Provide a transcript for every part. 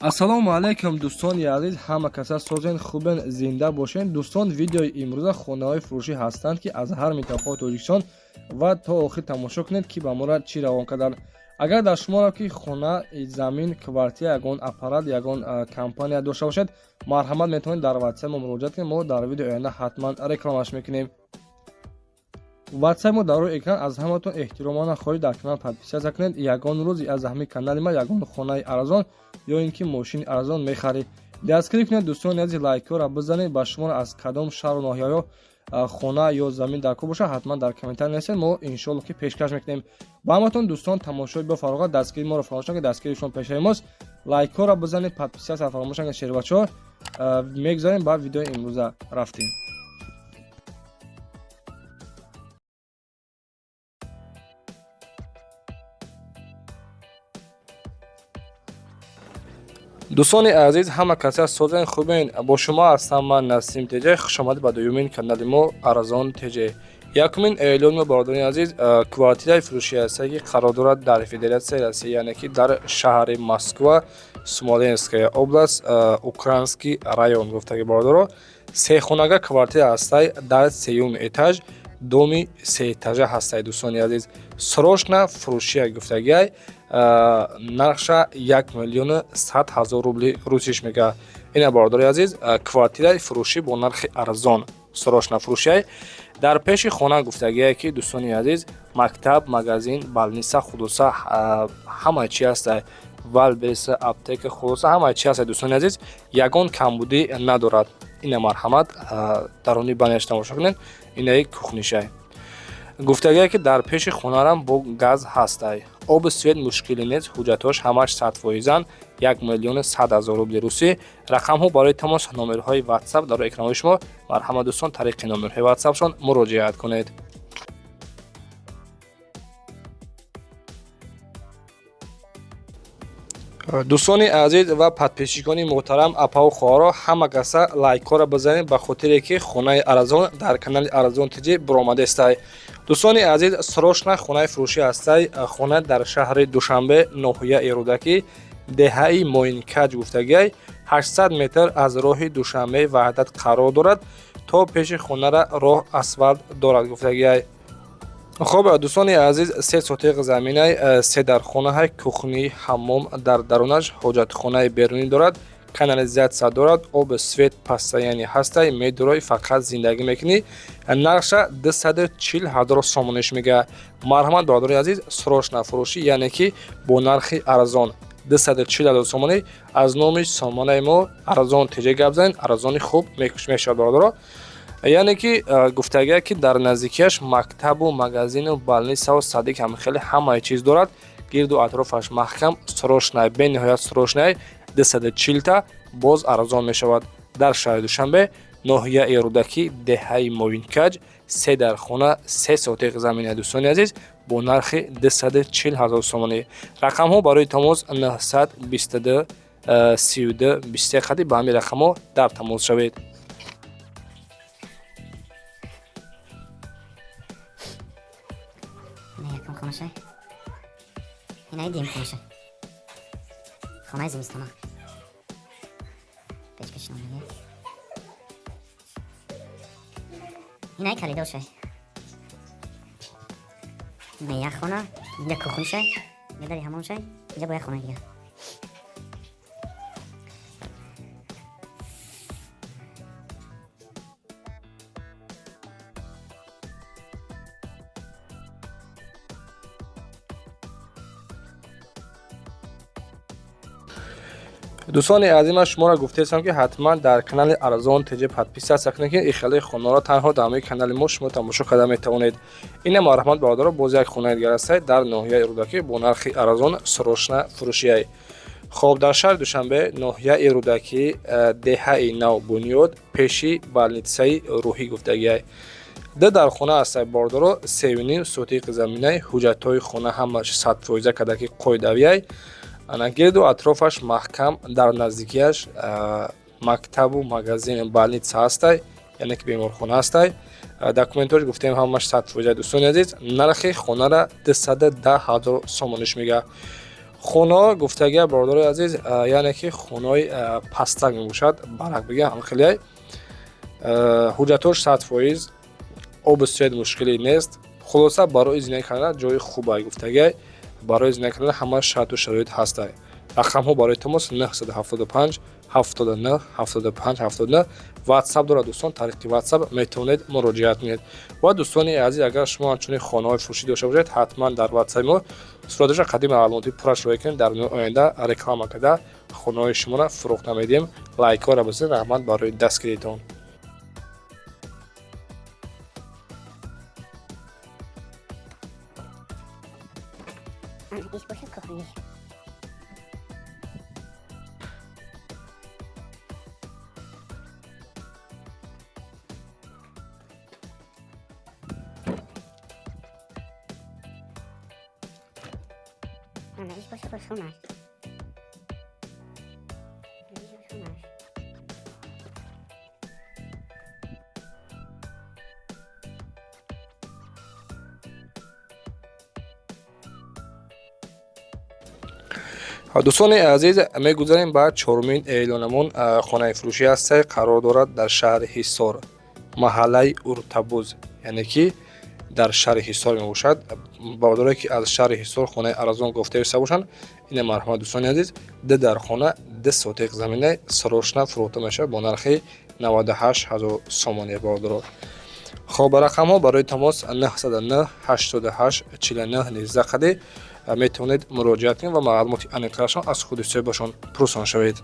Ассалому алайкум, дӯстони азиз, ҳама каса созен, хубен, зинда бошен. Дӯстон, видеои имрӯза хонаҳои фурӯшӣ ҳастанд, ки аз ҳар минтақаи Тоҷикистон, ва то охир тамошо кунед, ки ба мора чӣ равон карданд. Агар дар шуморо ки хона, замин, квартира, ягон аппарат, ягон компания дошта бошед, марҳамат, метавонед дар ватсап мо муроҷиат кунед. Мо дар видеои оянда ҳатман рекламаш мекунем. Ватсап мо дар рӯи экран. Аз ҳаматон эҳтиромона хоҳиш, дар канал подписаться кунед. Ягон рӯз аз ҳамин канали ма ягон хонаи арзон ё ин ки мошини арзон мехаред. Дастгирӣ кунед, дӯстони азиз, лайкҳоро бизанед. Ба шуморо аз кадом шаҳру ноҳияҳо хона ё замин дар кор бошад, ҳатман дар комментар нависед, мо иншоалло ки пешкаш мекунем ба ҳаматон. Дӯстон, тамошои бо фароғат, дастгирии моро фаромӯш накунед, дастгирии шумо пешаи мост. Лайкҳоро бизанед, подписаться фаромӯш накунед. Шербачаҳо, мегузарем ба видеои имрӯза, рафтем. Дӯстони азиз, ҳама каса созен, хубен, бо шумо ҳастам ман, Насим Теҷе. Хушомадед ба дуюмин канали мо, Арзон Теҷе. Якумин эълон мо, бародарони азиз, квартираи фурӯшӣ ҳаста, ки қарор дорад дар Федератсияи Россия, яъне ки дар шаҳри Москва, Смоленская область, Украинский район гуфтаги. Бародаро, сехонага квартира ҳастай, дар сеюм этаж, доми сеэтажа ҳастай. Дӯстони азиз, срочно фурӯшия гуфтагиай, нархша 1 100 000 рубли русиш мега. Ина, бародари азиз, квартираи фурӯшӣ бо нархи арзон, срочно фурӯшиай. Дар пеши хона гуфтагие, ки, дӯстони азиз, мактаб, магазин, больница, хулоса, ҳама чи ҳастай, Вайлдберриз, аптека, хулоса, ҳама чи ҳастай. Дӯстони азиз, ягон камбудӣ надорад. Ина, марҳамат, даруни баняш тамошо кунед. Инаи кухнишай. Гуфтагие, ки дар пеши хонарам бо газ ҳастай, обу свет мушкиле нест, ҳуҷҷатҳош ҳамаш 100%анд. 1 100 000 рубли русӣ. Рақамҳо барои тамос, номерҳои ватсап дар экранҳои шумо. Марҳамат, дӯстон, тариқи номерҳои ватсапшон муроҷиат кунед. Дӯстони азиз ва подписчикони муҳтарам, апаву хоҳаро, ҳама каса лайкҳоро бизанед, ба хотире ки хонаи арзон дар канали Арзон Тҷ буромадаистай. Дӯстони азиз, срочно хонаи фурӯшӣ ҳастай. Хона дар шаҳри Душанбе, ноҳияи Рӯдакӣ, деҳаи Моинкаҷ гуфтагиай, 800 метр аз роҳи Душанбе Ваҳдат қарор дорад. То пеши хонара роҳ асфалт дорад гуфтагиай. Хоб, дӯстони азиз, 3 сотиқ заминай, се дархонаҳай, кухни, ҳаммом дар дарунаш, ҳоҷатхонаи берунӣ дорад, канализатсия дорад, об, свет постоянный ҳастай. Медурой, фақат зиндагӣ мекунӣ. Нархша 240 000 сомониш мега. Марҳамат, бародарони азиз, срочно фурӯшӣ, яъне ки бо нархи арзон, 240 000 сомонӣ. Аз номи сомонаи мо Арзон Теҷа гап занед, арзони хуб мешавад, бародаро. Яъне ки гуфтагия, ки дар наздикиаш мактабу магазину больницаву садик, ҳам хеле ҳамаи чиз дорад, гирду атрофаш маҳкам. Срочный, бениҳоят срочный, 240-та боз арзон мешавад. Дар шаҳри Душанбе, ноҳияи Рӯдакӣ, деҳаи Моинкаҷ, се дархона, 3 сотиқ замина, дӯстони азиз, бо нархи 240 000 сомонӣ. Рақамҳо барои тамос 922 32 23 қади. Ба ҳамин рақамҳо дар тамос шавед. Якум хонашай, инаи дуюм хонашай, хонаи зимистона, печка шинонагӣ, инаи коридоршай, ина як хона, инҷа кухнишай, инҷа дари ҳамомшай, инҷа бо як хонаи дигар. Дӯстони азиз, ман шуморо гуфтаистам, ки ҳатман дар канали Арзон Тҷ подписаться кунед, ки ихелаи хонаро танҳо дар ҳамаи канали мо шумо тамошо карда метавонед. Ина, марҳамат, бародаро, боз як хонаи дигар ҳастай дар ноҳияи Рӯдакӣ, бо нархи арзон, срочно фурӯшияй. Хоб, дар шаҳри Душанбе, ноҳияи Рӯдакӣ, деҳаи Навбунёд, пеши больницаи рӯҳӣ гуфтагиай. Ду дархона ҳастай, бародаро, 3,5 сотиқ заминай, ҳуҷҷатҳои хона ҳамаш 100% карда, ки қоидавиай. Ана, гирду атрофаш маҳкам, дар наздикиаш мактабу магазин, больница ҳастай, яъне ки беморхона ҳастай. Документҳош гуфтем, ҳамаш 100%. Дӯстони азиз, нархи хонара 210 000 сомониш мега. Хонаҳо, гуфтагия, бародарои азиз, яъне ки хонаҳои пастак мебошад, барак бигӯям, ҳамхелиай. Ҳуҷҷатҳош 100%, обу свет мушкилӣ нест. Хулоса, барои зиндагӣ кардан ҷои хубай, гуфтагиай. Барои зиндагӣ кардан ҳама шарту шароит ҳастай. Рақамҳо барои тамос 975 79 75 79, WhatsApp дорад, дӯстон, тариқи WhatsApp метавонед муроҷиат кунед. Ва дӯстони азиз, агар шумо ҳамчунин хонаҳои фурӯшӣ дошта бошед, ҳатман дар WhatsApp мо сураташа қадим маълумоти пурраш роя кунед. Дар оянда реклама карда хонаҳои шуморо фурӯхта медиҳем. Лайкҳоро бизанед. Раҳмат барои дастгиритон. Иш бошад кухни. Ана иш бошад ошхонаш. Иш ошхонаш. Дӯстони азиз, мегузарем ба чорумин эълонамон. Хонаи фурӯшӣ ҳастай, қарор дорад дар шаҳри Ҳисор, маҳаллаи Уртабуз, яъне ки дар шаҳри Ҳисор мебошад. Бародарое ки аз шаҳри Ҳисор хонаи арзон гуфта бошанд, ина марҳамат, дӯстони азиз. Ду дар хона, 2 сотиқ замина срочно фурӯхта мешавад бо нархи 98 ҳазор сомонӣ, бародаро. Хоб, рақамҳо барои тамос 909 88 49 19 қади метавонед муроҷиат кунед ва маълумоти аниқтарашон аз худи соҳибашон пурсон шавед.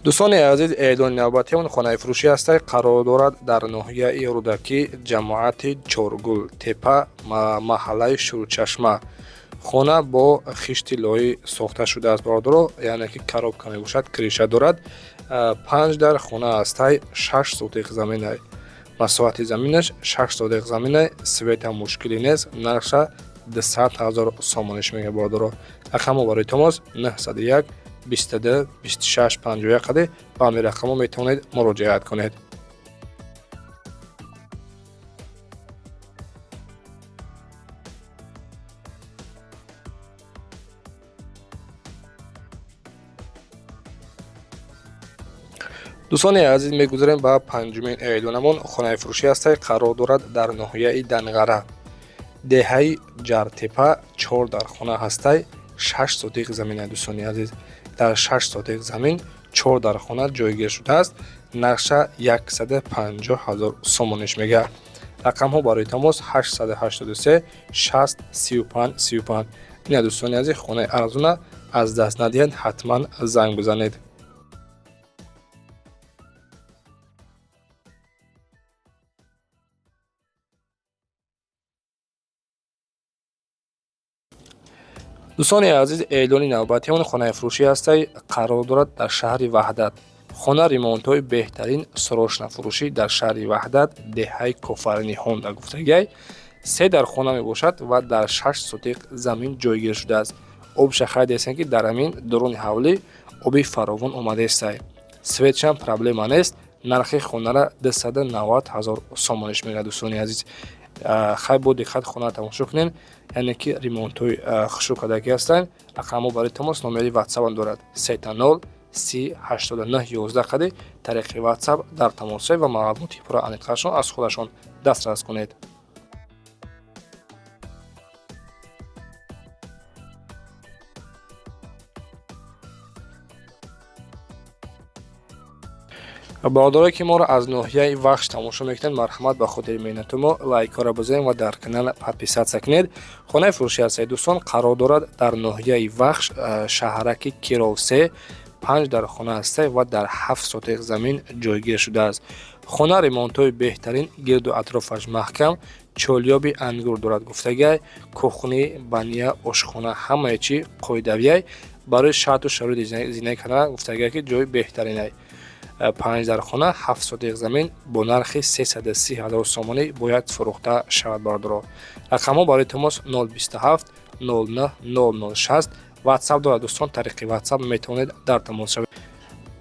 Дӯстони азиз, эълони навбатиамон хонаи фурӯшӣ ҳастай, қарор дорад дар ноҳияи Рӯдакӣ, ҷамоати Чоргул Тепа, маҳаллаи Шурчашма. Хона бо хишти лоӣ сохта шудааст, бародаро, яъне ки коробка мебошад, крыша дорад. Панҷ дар хона ҳастай, 6 сотиқ заминай, масоҳати заминаш 6 сотиқ заминай. Света мушкилӣ нест. Нархша 200 000 сомониш мега, бародаро. Рақамҳо барои тамос 901 22 26 51 қади ба ҳамин рақамҳо метавонед муроҷиат кунед. Дӯстони азиз, мегузарем ба панҷумин эълонамон. Хонаи фурӯшӣ ҳастай, қарор дорад дар ноҳияи Данғара, деҳаи Ҷартепа. Чор дар хона ҳастай, 6 сотиқ замина. Дӯстони азиз, дар 6 сотиқ замин чор дар хона ҷойгир шудааст. Нархша 150 ҳазор сомониш мега. Рақамҳо барои тамос 883 60 35 35. Ина, дӯстони азиз, хонаи арзона аз даст надиҳед, ҳатман занг бизанед. Дӯстони азиз, эълони навбатиамон хонаи фурӯшӣ ҳастай, қарор дорад дар шаҳри Ваҳдат. Хона ремонтҳои беҳтарин, срочно фурӯшӣ дар шаҳри Ваҳдат, деҳаи Кофарниҳонда, гуфтагиай. Се дар хона мебошад ва дар 6 сотиқ замин ҷойгир шудааст. Обша хайр дестем, ки дар ҳамин дуруни ҳавлӣ оби фаровон омадаестай. Светшам проблема нест. Нархи хонара 290 ҳазор сомониш мегӯяд. Дӯстони азиз, хай, бо диққат хона тамошо кунед, яъне ки ремонтҳои хушрӯ кардагӣ ҳастанд. Рақамҳо барои тамос, номери ватсапам дорад 000 30 89 11 қади тариқи ватсап дар тамос шавед ва маълумоти пурра аниқтарашон аз худашон дастрас кунед. Бародарое ки моро аз ноҳияи Вахш тамошо мекунед, марҳамат, ба хотири меҳнату мо лайкҳоро бизанед ва дар канал подписаться кунед. Хонаи фурӯшӣ ҳастаи, дӯстон, қарор дорад дар ноҳияи Вахш, шаҳраки Кировсе. Панҷ дар хона ҳастай ва дар 7 сотиқ замин ҷойгир шудааст. Хона ремонтҳои беҳтарин, гирду атрофаш маҳкам, чолёби ангур дорад, гуфтагиай. Кухни, баня, ошхона, ҳамаи чӣ қоидавиай. Барои шарту шароити зиндагӣ кардан, гуфтагиай, ки ҷои беҳтаринай. Панҷ дар хона, 7 сотих замин бо нархи 330 ҳазор сомонӣ бояд фурӯхта шавад. Бародаро, рақамҳо барои тамос: 027 09 00 60. Ватсап дорад, дӯстон, тариқи ватсап метавонед дар тамос шавед.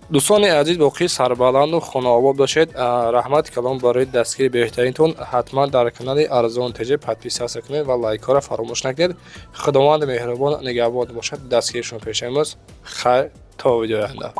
Дӯстони азиз, боқӣ сарбаланду хонаобод бошед. Раҳмати калом барои дастгири беҳтаринтон. Ҳатман дар канали Арзон ТЖ подписаться кунед ва лайкҳоро фаромӯш накунед. Худованди меҳрубон нигаҳбон бошад. Дастгири шумо пешаимоз. Хайр, то видеои оянда.